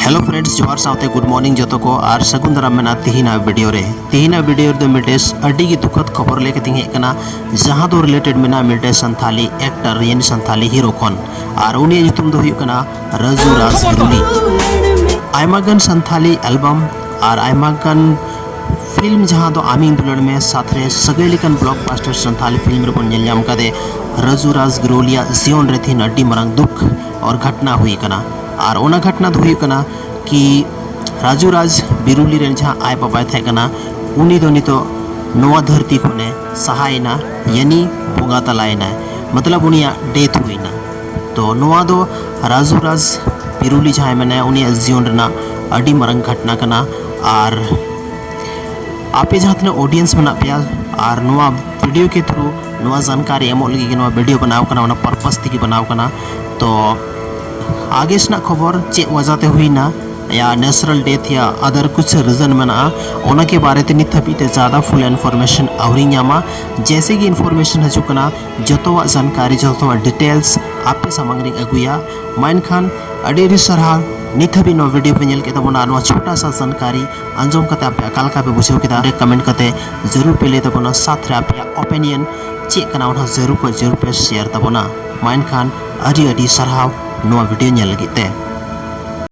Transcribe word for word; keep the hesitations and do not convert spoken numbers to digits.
Hello friends, ᱡᱚᱦᱟᱨ ᱥᱟᱶᱛᱮ good morning ᱡᱚᱛᱚ ᱠᱚ, ᱟᱨ ᱥᱟᱹᱜᱩᱱ ᱫᱟᱨᱟᱢ ᱢᱮᱱᱟᱜᱼᱟ ᱛᱤᱦᱤᱧᱟᱜ ᱵᱷᱤᱰᱤᱭᱳ ᱨᱮ᱾ ᱛᱤᱦᱤᱧᱟᱜ ᱵᱷᱤᱰᱤᱭᱳ ᱨᱮᱫᱚ ᱢᱤᱫᱴᱮᱡ ᱟᱹᱰᱤ ᱜᱮ ᱫᱩᱠᱷᱚᱫ ᱠᱷᱚᱵᱚᱨ ᱞᱟᱹᱭ ᱠᱟᱛᱮᱧ ᱦᱮᱡ ᱟᱠᱟᱱᱟ, ᱡᱟᱦᱟᱸ ᱫᱚ ᱨᱤᱞᱮᱴᱮᱰ ᱢᱮᱱᱟᱜᱼᱟ ᱢᱤᱫᱴᱮᱡ ᱥᱟᱱᱛᱷᱟᱞᱤ ᱮᱠᱴᱟᱨ ᱭᱟᱱᱤ ᱥᱟᱱᱛᱷᱟᱞᱤ ᱦᱤᱨᱳ ᱠᱷᱚᱱ, ᱟᱨ ᱩᱱᱤᱭᱟᱜ ᱧᱩᱛᱩᱢ ᱫᱚ ᱦᱩᱭᱩᱜ ᱠᱟᱱᱟ ᱨᱟᱡᱩ ᱨᱟᱡᱽ ᱵᱤᱨᱩᱞᱤ᱾ ᱟᱭᱢᱟ ᱜᱟᱱ ᱥᱟᱱᱛᱷᱟᱞᱤ ᱮᱞᱵᱟᱢ ᱟᱨ ᱟᱭᱢᱟ ᱜᱟᱱ ᱯᱷᱤᱞᱢ ᱡᱟᱦᱟᱸ ᱫᱚ ᱟᱢᱤᱧ ᱫᱩᱞᱟᱹᱲ ᱢᱮ ᱥᱟᱛ ᱨᱮ ᱥᱟᱹᱜᱟᱹᱭ ᱞᱮᱠᱟᱱ ᱵᱞᱚᱠᱵᱟᱥᱴᱟᱨ ᱥᱟᱱᱛᱷᱟᱞᱤ ᱯᱷᱤᱞᱢ ᱨᱮᱵᱚᱱ ᱧᱮᱞ ᱧᱟᱢ ᱠᱟᱫᱮ, ᱨᱟᱡᱩ ᱨᱟᱡᱽ ᱜᱤᱨᱳᱞᱤᱭᱟᱜ ᱡᱤᱭᱚᱱ ᱨᱮ ᱛᱤᱦᱤᱧ ᱟᱹᱰᱤ ᱢᱟᱨᱟᱝ ᱫᱩᱠ ᱟᱨ ᱜᱷᱚᱴᱱᱟ ᱦᱩᱭ ᱟᱠᱟᱱᱟ᱾ ᱟᱨ ᱚᱱᱟ ᱜᱷᱚᱴᱱᱟ ᱫᱚ ᱦᱩᱭᱩᱜ ᱠᱟᱱᱟ ᱠᱤ ᱨᱟᱡᱩ ᱨᱟᱡᱽ ᱵᱤᱨᱩᱞᱤ ᱨᱮᱱ ᱡᱟᱦᱟᱸ ᱟᱡ ᱵᱟᱵᱟᱭ ᱛᱟᱦᱮᱸ ᱠᱟᱱᱟ, ᱩᱱᱤ ᱫᱚ ᱱᱤᱛᱚᱜ ᱱᱚᱣᱟ ᱫᱷᱟᱹᱨᱛᱤ ᱠᱷᱚᱱᱮ ᱥᱟᱦᱟᱭᱮᱱᱟ, ᱭᱟᱱᱤ ᱵᱚᱸᱜᱟ ᱛᱟᱞᱟᱭᱮᱱᱟᱭ, ᱢᱚᱛᱞᱚᱵ ᱩᱱᱤᱭᱟᱜ ᱰᱮᱛᱷ ᱦᱩᱭᱱᱟ᱾ ᱛᱚ ᱱᱚᱣᱟ ᱫᱚ ᱨᱟᱡᱩ ᱨᱟᱡᱽ ᱵᱤᱨᱩᱞᱤ ᱡᱟᱦᱟᱸᱭ ᱢᱮᱱᱟᱭᱟ, ᱩᱱᱤᱭᱟᱜ ᱡᱤᱭᱚᱱ ᱨᱮᱱᱟᱜ ᱟᱹᱰᱤ ᱢᱟᱨᱟᱝ ᱜᱷᱚᱴᱱᱟ ᱠᱟᱱᱟ᱾ ᱟᱨ ᱟᱯᱮ ᱡᱟᱦᱟᱸ ᱛᱤᱱᱟᱹᱜ ᱚᱰᱤᱭᱮᱱᱥ ᱢᱮᱱᱟᱜ ᱯᱮᱭᱟ ᱟᱨ ᱱᱚᱣᱟ ᱵᱷᱤᱰᱤᱭᱳ ᱠᱮ ᱛᱷᱨᱩ ᱱᱚᱣᱟ ᱡᱟᱱᱠᱟᱨᱤ ᱮᱢᱚᱜ ᱞᱟᱹᱜᱤᱫ ᱜᱮ ᱱᱚᱣᱟ ᱵᱷᱤᱰᱤᱭᱳ ᱵᱮᱱᱟᱣ ᱠᱟᱱᱟ, ᱚᱱᱟ ᱯᱟᱨᱯᱟᱥ ᱛᱮᱜᱮ ᱵᱮᱱᱟᱣ ᱠᱟᱱᱟ᱾ ᱛᱚ ᱟᱜᱮ ᱥᱮᱱᱟᱜ ᱠᱷᱚᱵᱚᱨ ᱪᱮᱫ ᱚᱡᱟᱛᱮ ᱦᱩᱭᱱᱟ, ᱭᱟ ᱱᱮᱪᱟᱨᱟᱞ ᱰᱮᱛᱷ ᱭᱟ ᱟᱫᱟᱨ ᱠᱩᱪᱷ ᱨᱤᱡᱚᱱ ᱢᱮᱱᱟᱜᱼᱟ, ᱚᱱᱟ ᱠᱮ ᱵᱟᱨᱮ ᱛᱮ ᱱᱤᱛ ᱦᱟᱹᱵᱤᱡ ᱛᱮ ᱡᱟᱫᱟ ᱯᱷᱩᱞ ᱤᱱᱯᱷᱚᱨᱢᱮᱥᱚᱱ ᱟᱹᱣᱨᱤ ᱧᱟᱢᱟ᱾ ᱡᱮᱥᱮ ᱜᱮ ᱤᱱᱯᱷᱚᱨᱢᱮᱥᱚᱱ ᱦᱤᱡᱩᱜ ᱠᱟᱱᱟ, ᱡᱚᱛᱚᱣᱟᱜ ᱡᱟᱱᱠᱟᱨᱤ, ᱡᱚᱛᱚᱣᱟᱜ ᱰᱤᱴᱮᱞᱥ ᱟᱯᱮ ᱥᱟᱢᱟᱝ ᱨᱤᱧ ᱟᱹᱜᱩᱭᱟ᱾ ᱢᱟ ᱮᱱᱠᱷᱟᱱ ᱟᱹᱰᱤ ᱟᱹᱰᱤ ᱥᱟᱨᱦᱟᱣ ᱱᱤᱛ ᱦᱟᱹᱵᱤᱡ ᱱᱚᱣᱟ ᱵᱷᱤᱰᱤᱭᱳ ᱯᱮ ᱧᱮᱞ ᱠᱮᱫ ᱛᱟᱵᱚᱱᱟ᱾ ᱟᱨ ᱱᱚᱣᱟ ᱪᱷᱳᱴᱟ ᱥᱟ ᱡᱟᱱᱠᱟᱨᱤ ᱟᱸᱡᱚᱢ ᱠᱟᱛᱮ ᱟᱯᱮ ᱚᱠᱟ ᱞᱮᱠᱟ ᱯᱮ ᱵᱩᱡᱷᱟᱹᱣ ᱠᱮᱫᱟ, ᱚᱸᱰᱮ ᱠᱚᱢᱮᱱᱴ ᱠᱟᱛᱮ ᱡᱟᱹᱨᱩᱲ ᱯᱮ ᱞᱟᱹᱭ ᱛᱟᱵᱚᱱᱟ᱾ ᱥᱟᱛ ᱨᱮ ᱟᱯᱮᱭᱟᱜ ᱚᱯᱤᱱᱤᱭᱚᱱ ᱪᱮᱫ ᱠᱟᱱᱟ, ᱚᱱᱟ ᱡᱟᱹᱨᱩᱲ ᱠᱚ ᱡᱟᱹᱨᱩᱲ ᱯᱮ ᱥᱮᱭᱟᱨ ᱛᱟᱵᱚᱱᱟ᱾ ᱢᱟ ᱮᱱᱠᱷᱟᱱ ᱟᱹᱰᱤ ᱟᱹᱰᱤ ᱥᱟᱨᱦᱟᱣ ᱱᱚᱣᱟ ᱵᱷᱤᱰᱤᱭᱳ ᱧᱮᱞ ᱞᱟᱹᱜᱤᱫ ᱛᱮ᱾